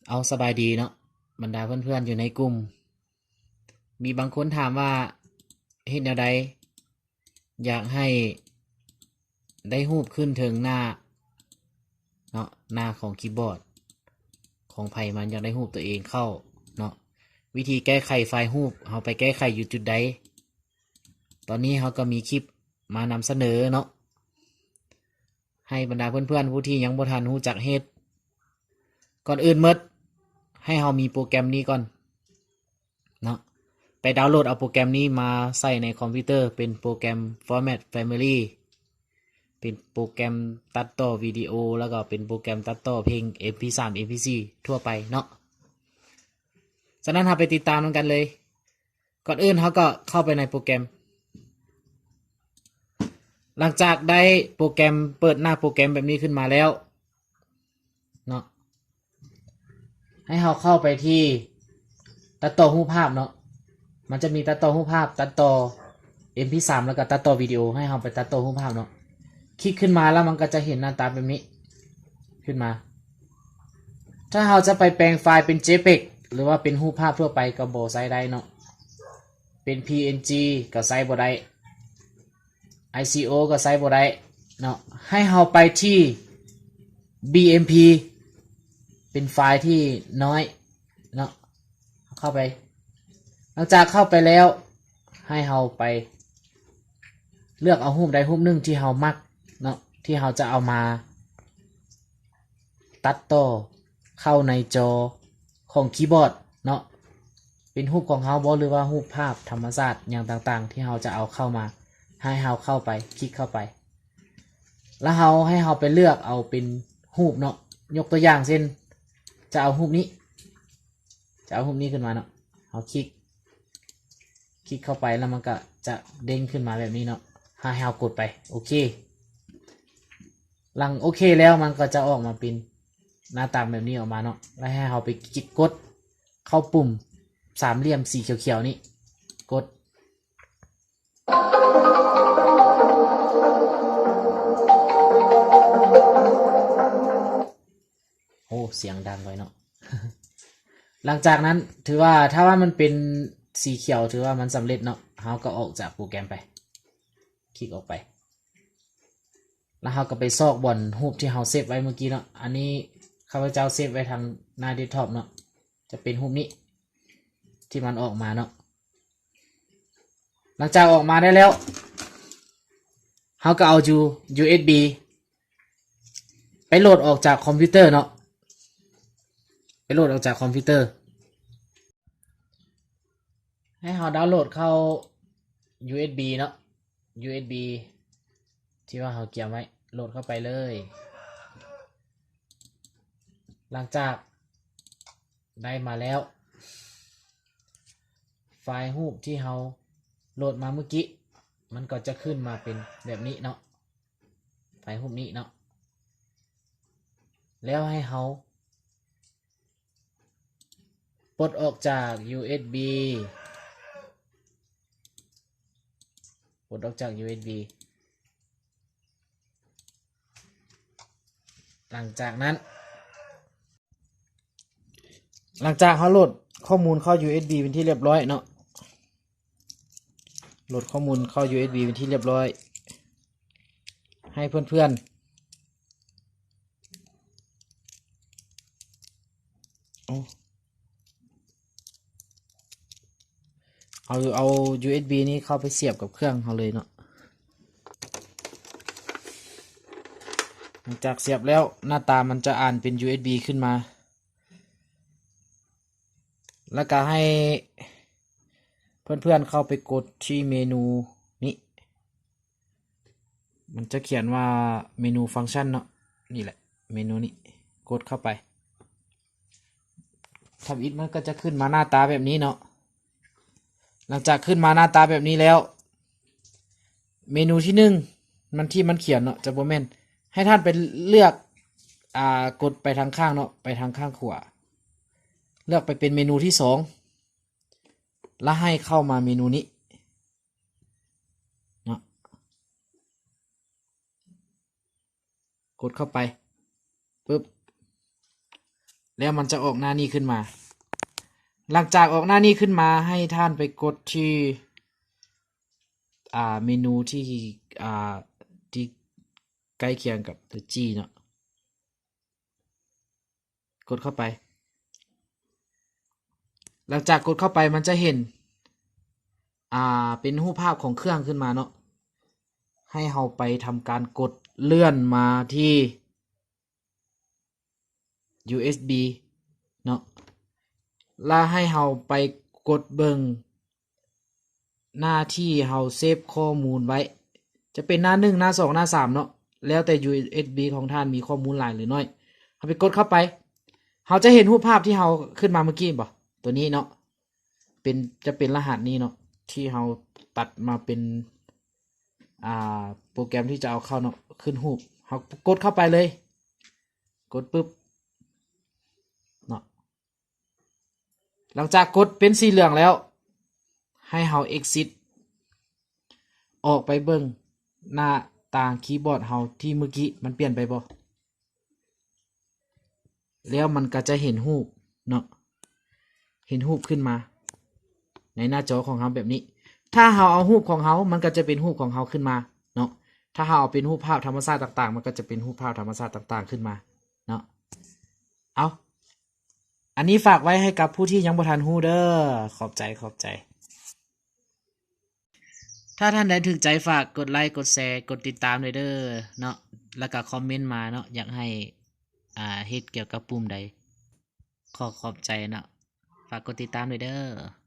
ເອົາ ສະບາຍດີເນາະ ບັນດາເພື່ອນໆຢູ່ໃນກຸ່ມ. ມີບາງຄົນຖາມວ່າເຮັດແນວໃດ ຢາກໃຫ້ໄດ້ຮູບຂຶ້ນເທິງໜ້າເນາະ ໜ້າຂອງຄີບອດຂອງໃຜມັນ ຢາກໄດ້ຮູບຕົວເອງເຂົ້າເນາະ. ວິທີແກ້ໄຂໄຟລ໌ຮູບ ເຮົາໄປແກ້ໄຂຢູ່ຈຸດໃດ? ຕອນນີ້ເຮົາກໍມີຄລິບມານຳສະເໜີເນາະ ໃຫ້ບັນດາເພື່ອນໆຜູ້ທີ່ຍັງບໍ່ທັນຮູ້ຈັກເຮັດ. ກ່ອນອື່ນໝົດ ໃຫ້ເຮົາມີໂປຣແກຣມນີ້ກ່ອນເນາະ. ໄປດາວໂຫຼດເອົາໂປຣແກຣມນີ້ມາໃສ່ໃນຄອມພິວເຕີ ເປັນໂປຣແກຣມ Format Family ເປັນໂປຣແກຣມຕັດຕໍ່ວິດີໂອ ແລ້ວກໍເປັນໂປຣແກຣມຕັດຕໍ່ເພງ ເອັມພີສາມ ເອັມພີສີ່ ທົ່ວໄປເນາະ. ສະນັ້ນ ເຮົາໄປຕິດຕາມນຳກັນເລີຍ. ກ່ອນອື່ນເຮົາກໍເຂົ້າໄປໃນໂປຣແກຣມ. ຫຼັງຈາກໄດ້ໂປຣແກຣມ ເປີດໜ້າໂປຣແກຣມແບບນີ້ຂຶ້ນມາແລ້ວເນາະ ໃຫ້ເຮົາເຂົ້າໄປທີ່ຕັດຕໍ່ຮູບພາບເນາະ. ມັນຈະມີຕັດຕໍ່ຮູບພາບ ຕັດຕໍ່ເອັມພີສາມ ແລ້ວກໍຕັດຕໍ່ວິດີໂອ. ໃຫ້ເຮົາໄປຕັດຕໍ່ຮູບພາບເນາະ. ຄລິກຂຶ້ນມາແລ້ວມັນກໍຈະເຫັນໜ້າຕາແບບນີ້ຂຶ້ນມາ. ຖ້າເຮົາຈະໄປແປງໄຟລ໌ເປັນ JPEG ຫຼືວ່າເປັນຮູບພາບທົ່ວໄປກໍບໍ່ໃຊ້ໄດ້ເນາະ. ເປັນ PNG ກໍໃຊ້ບໍ່ໄດ້, ICO ກໍໃຊ້ບໍ່ໄດ້ເນາະ. ໃຫ້ເຮົາໄປທີ່ BMP ເປັນໄຟລ໌ທີ່ນ້ອຍເນາະ. ເຂົ້າໄປ, ຫຼັງຈາກເຂົ້າໄປແລ້ວ ໃຫ້ເຮົາໄປເລືອກເອົາຮູບໃດຮູບໜຶ່ງທີ່ເຮົາມັກເນາະ ທີ່ເຮົາຈະເອົາມາ ຕັດຕໍ່ເຂົ້າໃນຈໍຂອງຄີບອດເນາະ, ເປັນຮູບຂອງເຮົາບໍ ຫຼືວ່າຮູບພາບທຳມະຊາດຫຍັງຕ່າງໆ ທີ່ເຮົາຈະເອົາເຂົ້າມາ, ໃຫ້ເຮົາເຂົ້າໄປ, ຄລິກເຂົ້າໄປ ແລ້ວເຮົາ, ໃຫ້ເຮົາໄປເລືອກເອົາເປັນຮູບເນາະ. ຍົກຕົວຢ່າງເຊັ່ນ ຈະເອົາຮູບນີ້, ຈະເອົາຮູບນີ້ຂຶ້ນມາເນາະ, ເຮົາຄລິກ, ຄລິກເຂົ້າໄປ ແລ້ວມັນກໍຈະເດ້ງຂຶ້ນມາແບບນີ້ເນາະ, ໃຫ້ເຮົາກົດໄປ ໂອເຄ. ຫຼັງໂອເຄແລ້ວ ມັນກໍຈະອອກມາເປັນໜ້າຕາແບບນີ້ອອກມາເນາະ, ແລ້ວໃຫ້ເຮົາໄປກິດ ກົດເຂົ້າປຸ່ມສາມຫຼ່ຽມສີຂຽວໆນີ້, ກົດ. ໂອ້ ສຽງດັງໄວເນາະ. ຫຼັງຈາກນັ້ນ ຖືວ່າ ຖ້າວ່າມັນເປັນສີຂຽວ ຖືວ່າມັນສຳເລັດເນາະ, ເຮົາກໍອອກຈາກໂປຣແກຣມໄປ, ຄລິກອອກໄປ. ແລ້ວເຮົາກໍໄປຊອກບ່ອນຮູບທີ່ເຮົາເຊບໄວ້ມື້ກີ້ເນາະ. ອັນນີ້ຂ້າພະເຈົ້າເຊບໄວ້ທາງໜ້າເດັສທັອບເນາະ, ຈະເປັນຮູບນີ້ທີ່ມັນອອກມາເນາະ. ຫຼັງຈາກອອກມາໄດ້ແລ້ວ ເຮົາກໍເອົາຢູ ຢູເອັສບີ ໄປໂຫຼດອອກຈາກຄອມພິວເຕີເນາະ, ໄປໂຫຼດອອກຈາກຄອມພິວເຕີ. ໃຫ້ເຮົາດາວໂຫຼດເຂົ້າ ຢູເອັສບີ ເນາະ, ຢູເອັສບີ ທີ່ວ່າເຮົາກຽມໄວ້, ໂຫຼດເຂົ້າໄປເລີຍ. ຫຼັງຈາກໄດ້ມາແລ້ວ ໄຟລ໌ຮູບທີ່ເຮົາໂຫຼດມາມື້ກີ້ ມັນກໍຈະຂຶ້ນມາເປັນແບບນີ້ເນາະ, ໄຟລ໌ຮູບນີ້ເນາະ. ແລ້ວໃຫ້ເຮົາ ປົດອອກຈາກ ຢູເອັສບີ ປົດອອກຈາກ ຢູເອັສບີ. ຫຼັງຈາກນັ້ນ ຫຼັງຈາກເຮົາໂຫຼດຂໍ້ມູນເຂົ້າ ຢູເອັສບີ ເປັນທີ່ລຽບລ້ອຍເນາະ, ໂຫຼດຂໍ້ມູນເຂົ້າ ຢູເອັສບີ ເປັນທີ່ລຽບລ້ອຍ ໃຫ້ເພື່ອນໆ ເອົາ ເອົາ ເອົາ ຢູເອັສບີ ນີ້ເຂົ້າໄປສຽບກັບເຄື່ອງເຮົາເລີຍເນາະ. ຫຼັງຈາກສຽບແລ້ວ ໜ້າຕາມັນຈະອ່ານເປັນ ຢູເອັສບີ ຂຶ້ນມາ, ແລ້ວກໍໃຫ້ເພື່ອນໆເຂົ້າໄປກົດທີ່ເມນູນີ້. ມັນຈະຂຽນວ່າເມນູຟັງຊັນເນາະ, ນີ້ແຫຼະເມນູນີ້, ກົດເຂົ້າໄປ. ທຳອິດມັນກໍຈະຂຶ້ນມາໜ້າຕາແບບນີ້ເນາະ. ຫຼັງຈາກຂຶ້ນມາໜ້າຕາແບບນີ້ແລ້ວ ເມນູທີໜຶ່ງ ມັນ ທີ່ມັນຂຽນເນາະ ຈະບໍ່ແມ່ນ, ໃຫ້ທ່ານໄປເລືອກ ອ່າ ກົດໄປທາງຂ້າງເນາະ, ໄປທາງຂ້າງຂວາ ເລືອກໄປເປັນເມນູທີສອງ ແລ້ວໃຫ້ເຂົ້າມາເມນູນີ້ເນາະ, ກົດເຂົ້າໄປປຶບ ແລ້ວມັນຈະອອກໜ້ານີ້ຂຶ້ນມາ. ຫຼັງຈາກອອກໜ້ານີ້ຂຶ້ນມາ ໃຫ້ທ່ານໄປກົດທີ່ ອ່າ ເມນູທີ່ ອ່າ ທີ່ໃກ້ຄຽງກັບຕົວ G ເນາະ. ກົດເຂົ້າໄປ. ຫຼັງຈາກກົດເຂົ້າໄປ ມັນຈະເຫັນ ອ່າ ເປັນຮູບພາບຂອງເຄື່ອງຂຶ້ນມາເນາະ. ໃຫ້ເຮົາໄປທຳການກົດເລື່ອນມາທີ່ USB ເນາະ ແລ້ວໃຫ້ເຮົາໄປກົດເບິ່ງໜ້າທີ່ເຮົາເຊບຂໍ້ມູນໄວ້ ຈະເປັນໜ້າໜຶ່ງ ໜ້າສອງ ໜ້າສາມເນາະ ແລ້ວແຕ່ USB ຂອງທ່ານມີຂໍ້ມູນຫຼາຍຫຼືໜ້ອຍ. ເຮົາໄປກົດເຂົ້າໄປ ເຮົາຈະເຫັນຮູບພາບທີ່ເຮົາຂຶ້ນມາເມື່ອກີ້ບໍ່? ຕົວນີ້ເນາະ ເປັນ ຈະເປັນລະຫັດນີ້ເນາະ ທີ່ເຮົາຕັດມາເປັນ ອ່າ ໂປຣແກຣມທີ່ຈະເອົາເຂົ້າເນາະ ຂຶ້ນຮູບ. ເຮົາກົດເຂົ້າໄປເລີຍ ກົດປຶບເນາະ. ຫຼັງຈາກກົດເປັນສີເຫຼືອງແລ້ວ ໃຫ້ເຮົາ exit ອອກໄປເບິ່ງໜ້າຕ່າງຄີບອດເຮົາທີ່ມື້ກີ້ ມັນປ່ຽນໄປບໍ່? ແລ້ວມັນກໍຈະເຫັນຮູບເນາະ ເຫັນຮູບຂຶ້ນມາໃນໜ້າຈໍຂອງເຮົາແບບນີ້. ຖ້າເຮົາເອົາຮູບຂອງເຮົາ ມັນກໍຈະເປັນຮູບຂອງເຮົາຂຶ້ນມາເນາະ. ຖ້າເຮົາເອົາເປັນຮູບພາບທຳມະຊາດຕ່າງໆ ມັນກໍຈະເປັນຮູບພາບທຳມະຊາດຕ່າງໆຂຶ້ນມາເນາະ. ເອົາ ອັນນີ້ຝາກໄວ້ໃຫ້ກັບຜູ້ທີ່ຍັງບໍ່ທັນຮູ້ເດີ້. ຂອບໃຈ ຂອບໃຈ. ຖ້າທ່ານໃດຖືກໃຈ ຝາກກົດໄລ ກົດແຊ ກົດຕິດຕາມດ້ວຍເດີ້ເນາະ ແລ້ວກໍຄອມເມັນມາເນາະ ຢາກໃຫ້ ອ່າ ເຮັດກ່ຽວກັບປຸ່ມໃດ. ຂໍຂອບໃຈເນາະ ຝາກກົດຕິດຕາມດ້ວຍເດີ້.